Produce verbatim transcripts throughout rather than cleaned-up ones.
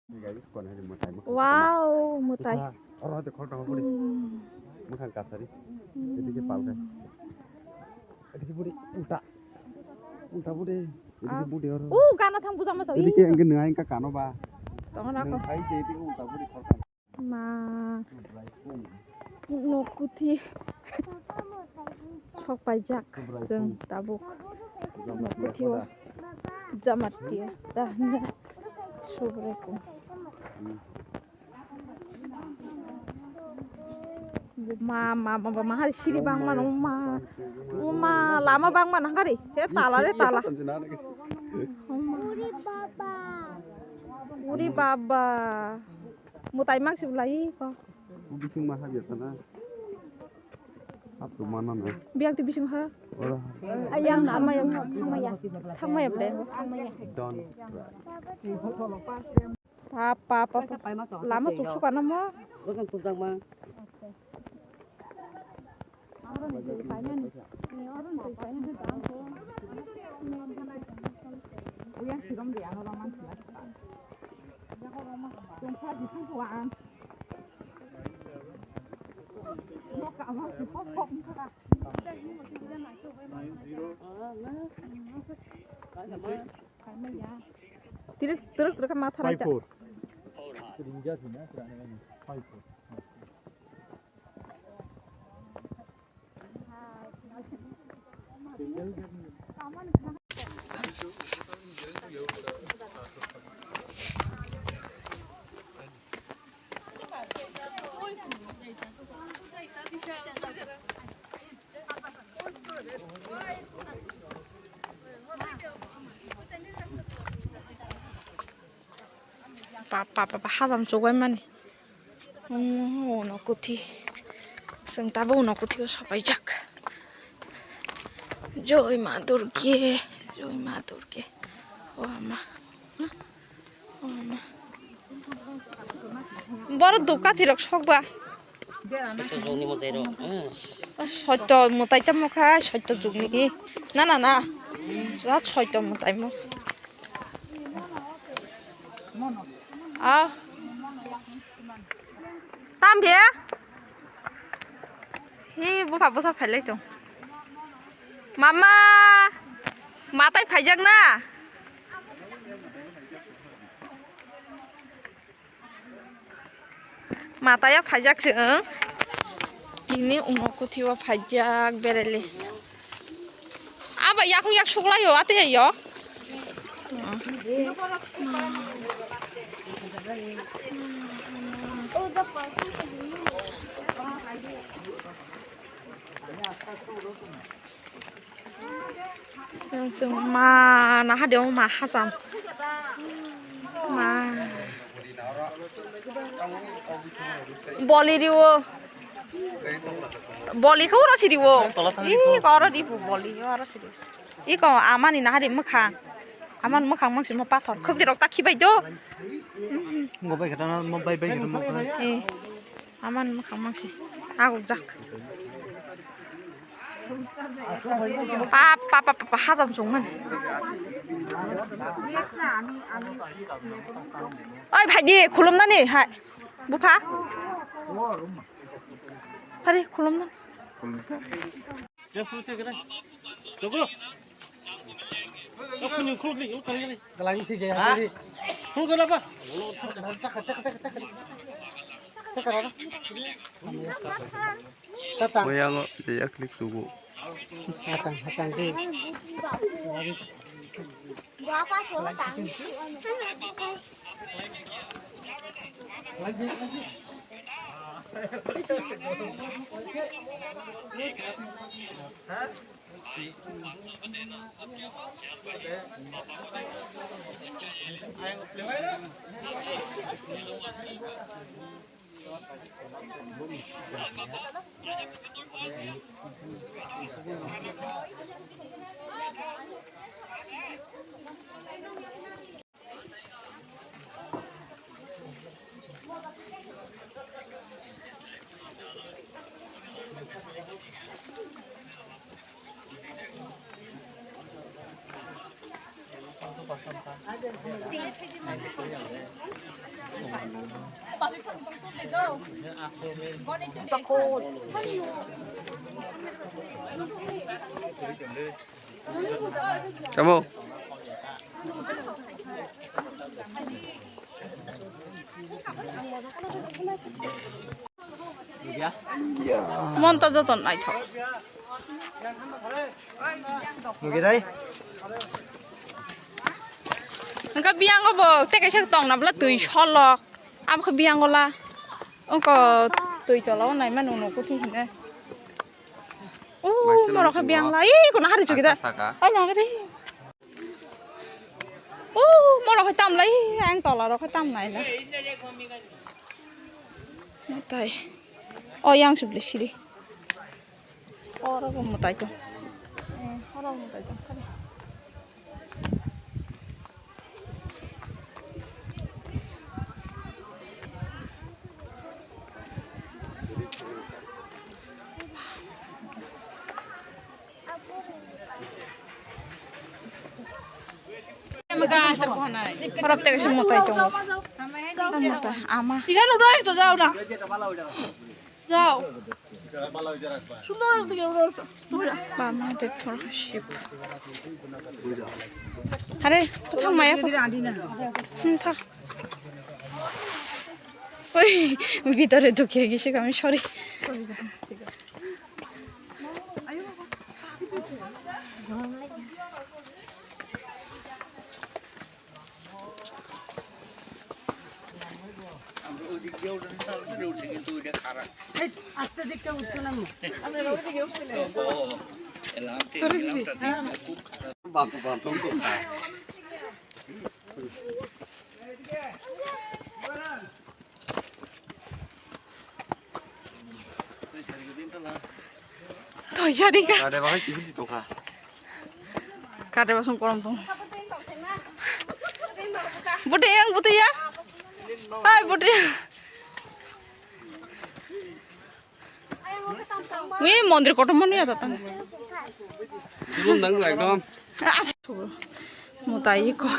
Wow, mwtai. Oro de khoroknwi budi. Hmm. Mwkhang kasari. Hmm. Edike palkha. Edike budi ulta. Ulta budi. Edike budi oro. Uh, gana thang bujama sawi. Edike engke nwngai engka kano ba. Tongo nako. Nwngai de edike ulta budi khoroknwi. Ma. Nok kuthi. Sok paijak. Chwng tabuk. Nok kuthi o. Jamatia. Dahna. Subrai kum. Ma, ma, ma, ma, ma, hari siri bang mano, ma. O ma, lama bang mano, hari. Se tala re, tala. Uri baba. Uri baba. Mwtai mang si bulai ko. Bising ma habya sana. Hap tu mana na. Biak tu bising ha. Ora. Ayang na, mayang, thamaya. Thamaya bulai, thamaya. Don. Pa, pa, pa, pa. Lama chuk chuk ano mo. Bwkang tubjakma. Tiruk, tiruk, tiruk, ma thalai ta. Five four. Rinja sina, sina, five four. Pa, pa, pa, pa, hajam chubai mani. Uno kuthi. Chwng tabuk uno kuthi o sopaijak. Joi ma Durge, joi ma Durge. O ama. Borok dukha thirok sokba. Soito jugni mwtai rok. Soito mwtai tamo kha, soito jugni. Na, na, na. Jat soito mwtai mo. Ah. Tam phe? Hi, bupha bwsa phailai tong. Mama! Matai phaijak na? Mataya phaijak chwng. Tini uno kuthio phaijak berele. Aba yakung yak suklaio ate yo. Chwng ma naha de ma hacham. Ma. Boli riwo. Boli khe oro siriwo. Ih, oro ripu boli, oro siriwo. Iko amani nahari mwkhang. Amani mwkhang mangsi mo pathor. Khukdi rok ta khibai do. Ngo bai khata mo bai bai khata mo. Eh. Amani mwkhang mangsi. Aguk jak. Pa pa pa pa pa hajam sung man. Oi bhai di khulum nani hai. Bupha. Hari khulum nani. Galai si jaya tadi. Khuluk na ba? Taka, taka, taka, taka. Taka, taka. Tata. Moyango dia klik subuh. Hatang, hatang di. Tamo. Mon to joto naithok. Mugi dai. Engka biyango bo tei kaisa tong na bwla twi solok. Abo khe biyango la. Ongko twi tola o nai manu no kuthi hine. O morok khe biyang la. Ih, kono hari chuki da. Ai na gari. O, morok hai tam lai, ang tola rok hai tam nai na. Mutai. O, yang sibli siri. Oro bo mutai tong. Eh, oro bo mutai tong. Borok tei kaisa mwtai tongo. Mwtai ama. Ikan udah itu jauh dah. Jauh. Sundor itu jauh dah. Ba ma de por ship. Are, kothang maya ko. Hmm, tha. Oi, bidore dukia gisi kami, sorry. এই, আস্তে দিকে উঠছো না মো। Sorry, দিদি। বাপ, বাপ, বাপ। Toijani ka. Kade bahai kibiti tongkha. Kade basong korom tong. Bute yang bute ya. Hai bute. Wi mondir kotor manu ya datang. Dulum dang ekdom. Mutai ko.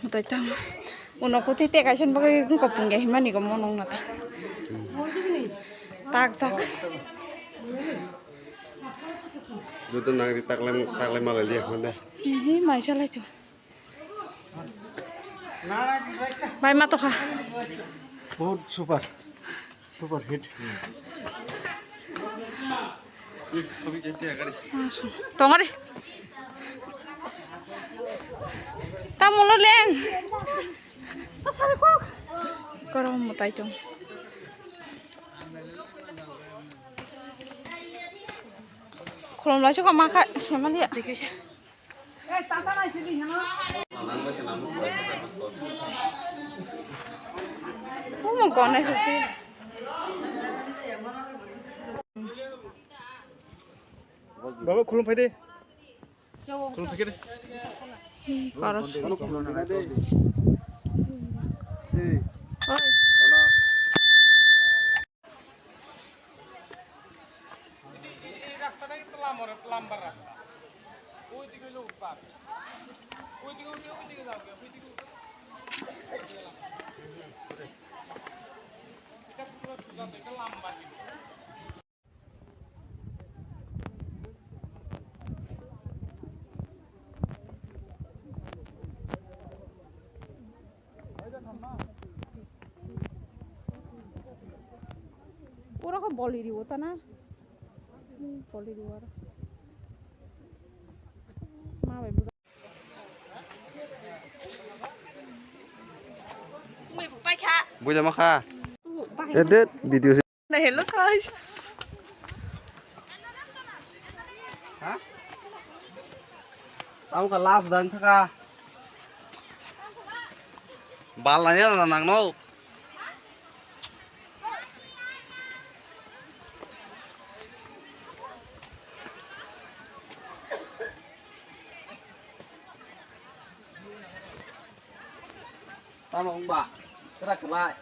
Mutai tang. Uno kuti te kaisa bagwi ko pungge himani ko monong nata. Tak jak. Joto nangri taklem taklem malai liya honda. Hi maisa lai tu. Bai ma tokha. Bahut super. Super hit. Tongari. Tamulo leng. Korom mutai tong. Khulum lai chuka ma kha semalia. Omo gonai sasi. Baba khulum phaidi. Khulum phaidi. Koros. Oi. এই, এই, এই রাস্তাটা কিন্তু lumber, lumber রাস্তা। ওইদিকে হইলো উৎপাদ। ওইদিকে উঠে, ওইদিকে যাও, ওইদিকে উঠে। এটা পুরো সোজা তো, এটা লাম্বার কিন্তু। Oro khe boli riwo ta na? Hmm, boli riwo aro. Ma bai buda. Buja ma kha. Edit video. Na hello guys. Ha? Tamo ka last dan thaka. Bal nanya na nang no. Tamo wngba, kwrak kwlai.